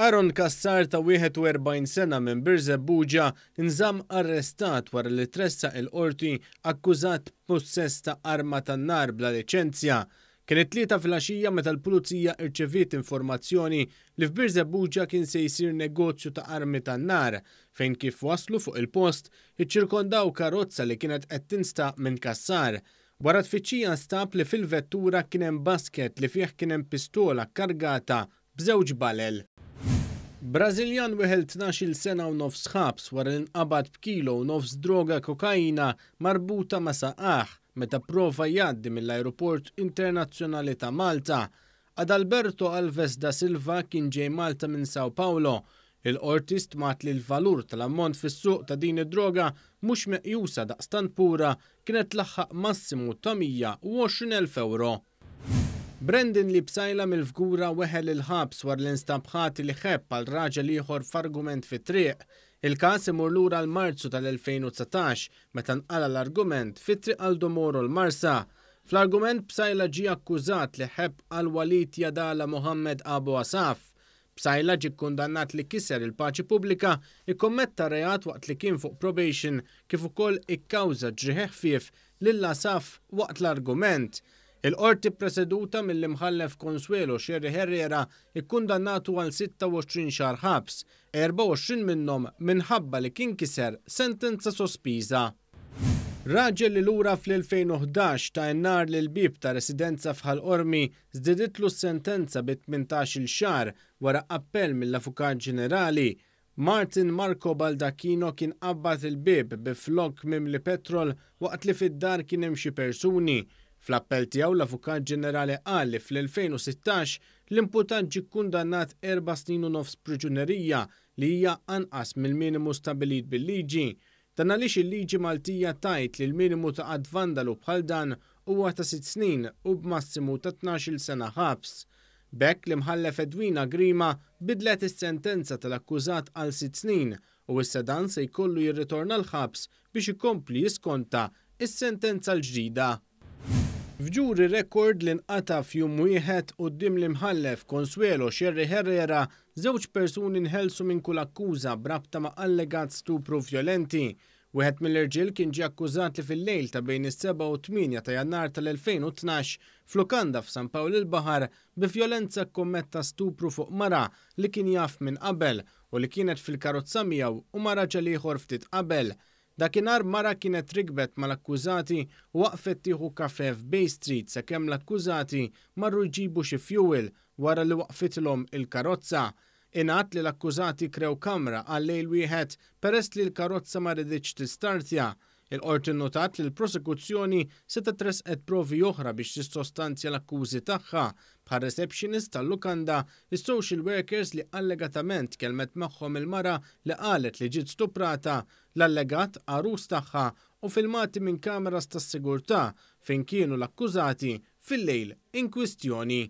Aaron Cassar ta' 41 sena minn Birżebbuġa nżamm arrestat wara li tressaq il-Qorti akkużat b'pussess ta' arma tan-nar bla liċenzja. Kien it-Tlieta filgħaxija meta l-Pulizija rċeviet informazzjoni li f'Birżebbuġa kien se jsir negozju ta' armi tan-nar, fejn kif waslu fuq il-post, iċċirkondaw karozza li kienet qed tinstaq minn Cassar. Wara tfittxija nstab li fil-vettura kien hemm basket li fih kien hemm pistola kkargata b'żewġ balel. Brażiljan weħel 12-il sena u nofs ħabs wara li nqabad b'kilo u nofs droga kokaina marbuta ma' saqajh meta pprova jgħaddi mill-ajruport internazzjonali ta' Malta. Adalberto Alves da Silva kien ġej Malta minn Sao Paulo. Il-Qorti stmat li l-valur tal-ammont fis-suq ta' din id-droga mhux meqjusa daqstant pura kienet tlaħħaq massimu ta' 120,000 ewro. Brandon Lee Psaila mill-Fgura weħel il-ħabs wara li nstab ħati li ħebb għal raġel ieħor f'argument fit-triq. Il-każ imur lura għal Marzu tal-2019 meta nqala' l-argument fi Triq Aldo Moro l-Marsa. Fl-argument Psaila ġie akkużat li ħebb għal Walid Yadala Mohammed Abu Asaf. Psaila ġie kkundannat li kiser il-paċi pubblika, ikkommetta reat waqt li kien fuq probation kif ukoll ikkawża ġrieħi ħfief lil Asaf waqt l-argument. Il-Qorti ppreseduta mill-Imħallef Consuelo Scerri Herrera kkundannatu għal 26 xahar ħabs, 24 minnhom minħabba li kien kiser sentenza sospiża. Raġel li lura fl-2011 ta n-nar lill-bieb ta' residenza f'Ħal Qormi żdiditlu s-sentenza bi 18-il xahar wara appell mill-Avukat Ġenerali. Martin Marco Baldacchino kien qabbad il-bieb bi flokk mimli petrol waqt li fid-dar kien hemm xi persuni. Fl-appell tiegħu l-Avukat Ġenerali qal li fl-2016 l-imputat ġie kkundannat erba' snin u nofs priġunerija li hija anqas mill-minimu stabbilit bil-liġi. Dan għaliex il-liġi Maltija tgħid li l-minimu ta' att vandalu bħal dan huwa ta' sitt snin u b'massimu ta' 12-il sena ħabs. B'hekk l-Imħallef Edwina Grima bidlet is-sentenza tal-akkużat għal sitt snin u issa dan se jkollu jirritorna l-ħabs biex ikompli jiskonta s-sentenza l-ġdida. F'ġuri rekord li nqata' f'jum wieħed quddiem l-Imħallef Consuelo Scerri Herrera, żewġ persuni nħelsu minn kull akkuża b'rabta ma' allegat stupru vjolenti. Wieħed mill-irġiel kien ġie akkużat li fil-lejl ta' bejn is-7 u t-8 ta' Jannar tal-2012 f'lukanda f'San Pawl il-Baħar bi vjolenza kkommetta stupru fuq mara li kien jaf minn qabel u li kienet fil-karozza miegħu u ma' raġel ieħor ftit qabel. Dakinhar mara kienet rikbet mal-akkużati u waqfet tieħu kafè f'Bay Street sakemm l-akkużati marru jġibu xi fuel wara li waqfitilhom il-karozza. Ingħad li l-akkużati krew kamra għal lejl wieħed peress li l-karozza ma riditx tistartja. Il-Qorti nnotat li l-prosekuzzjoni setgħet ressqet provi oħra biex tissostanzja l-akkużi tagħha, bħar-receptionist tal-lukanda, is-social workers li allegatament tkellmet magħhom il-mara li qalet li ġiet stuprata, l-allegat għarus tagħha u filmati minn kameras tas-sigurtà fejn kienu l-akkużati fil-lejl inkwistjoni.